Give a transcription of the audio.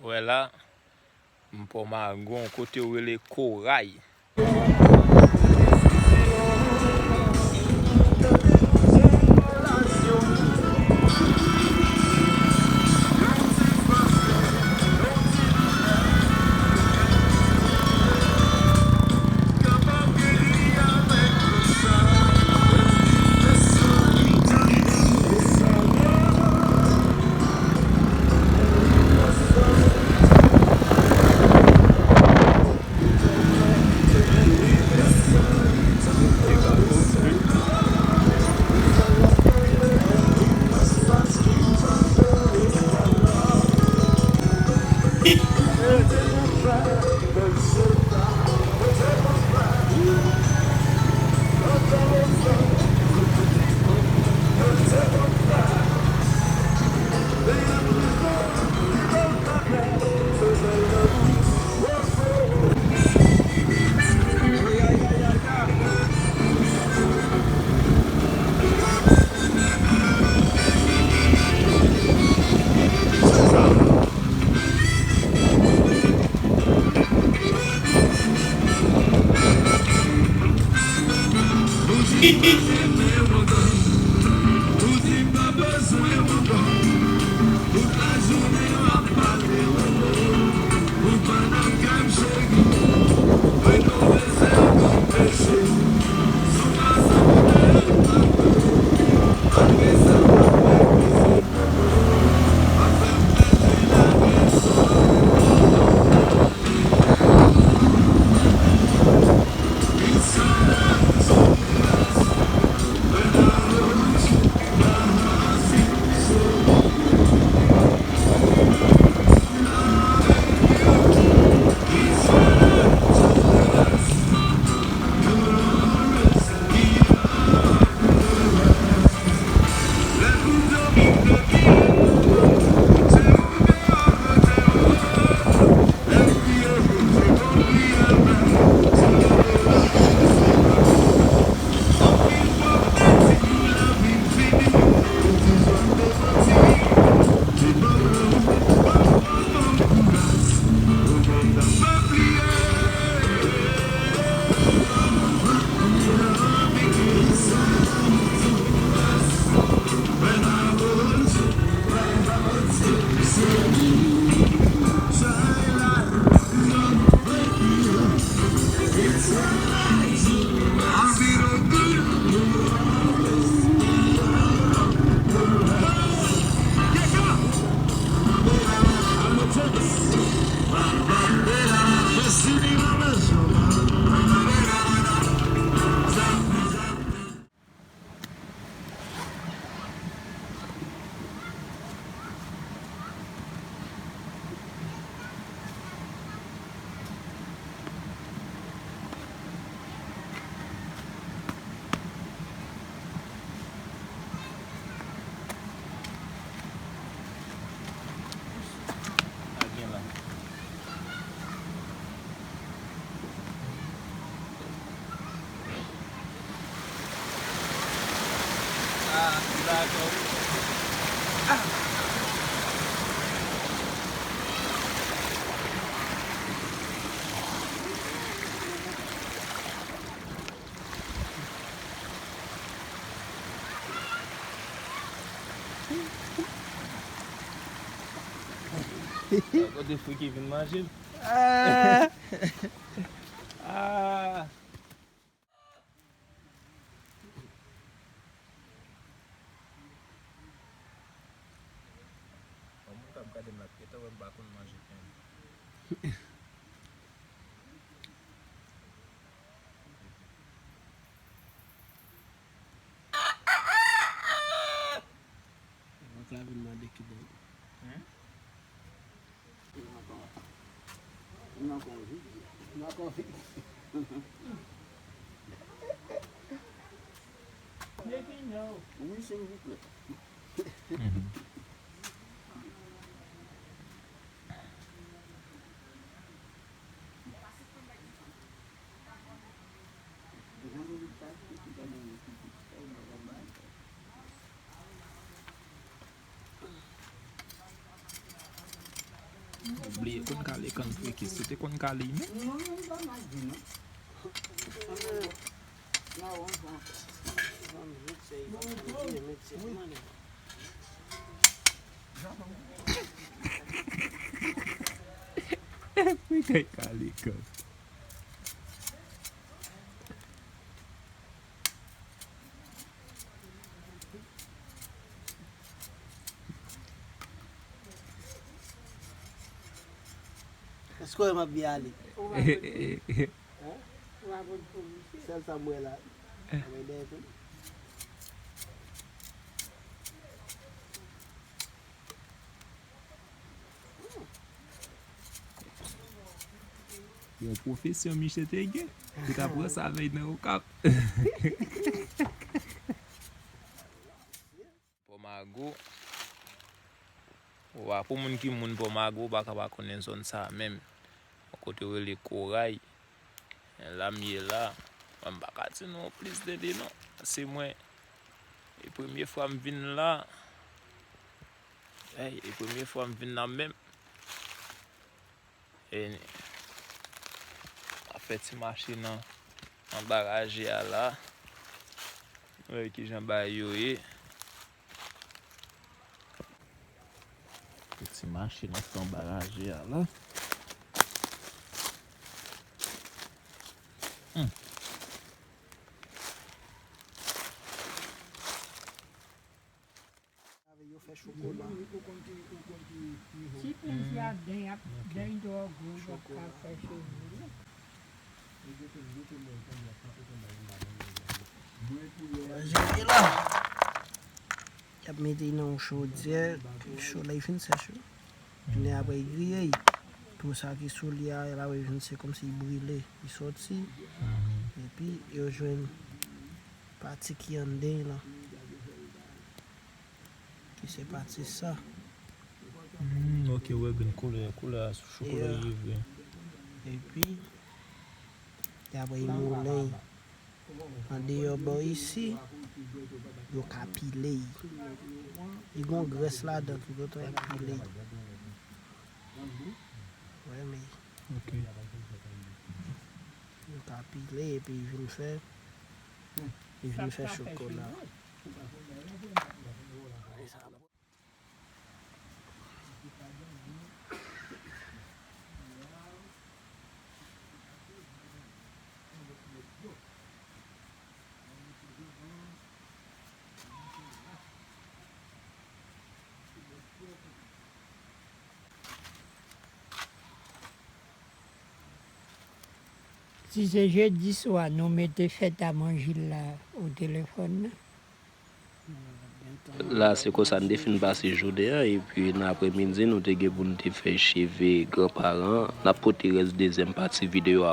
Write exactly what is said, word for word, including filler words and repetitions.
Wè la, m pran magon kote yo rele Koray. Kote fri ki vin manje l. Ah! Ah! Yon moun k ap gade m la, gentan wè m pa konn manje pen. Mwen k la vin mande ki bò. Hein? Nan konvi. Nan konvi. Wi, silvouplè. Ou bliye konn kale kann frikis. Ou te konn kale menm? Mwen kay kale kann. Èske w wè m ap byen ale? Hein? Sèl sa m wè la. Mwen dèyè tou. Yon pwofesyon misye te gen. Li t ap pran sa vèy nan Okap. Pòmago. Wa, pou moun ki moun Pòmago, ou pa ka pa konnen zòn sa a menm. Yon kote yo rele Koray. La m ye la. Mwen m pa ka di nou plis de li non. Se mwen. E premye fwa m vin la. Ey, e premye fwa m vin la menm. E, ap fè ti mache nan, nan baraje a la. Nou wè kijan bagay yo ye. Fè ti mache nan tan baraje a la. Hmm. Yo fè chokola. Si plis y a den, y ap den twò gwo, y ap ka fè cheve. Jete la. Y ap mete nan yon chodyè, cho lè y fin sèch yo. Jounen apre y griye y. Tou sa ki sou li a, l ap vin se kòmsi y brile, y soti. Epi yo jwenn pati ki anndan lan. Ki se pati sa. Hmm, ok, wè grenn koulè, koulè a sou chokola ye vre. Epi, y ap moulen y. Andeyò bò isi, yo ka pile y. Li gon grès ladan, toutotan y ap pile y. Wè, men. Ok. Yo ka pile epi vin fè, vin fè chokola. Si se jedi swa nou mete fèt a Manjil la o telefòn nan. La, se konsa n te fin pase jounen an, epi nan apremidi, nou te gen pou n te fè cheve granparan. N ap pote rès dezyèm pati videyo a.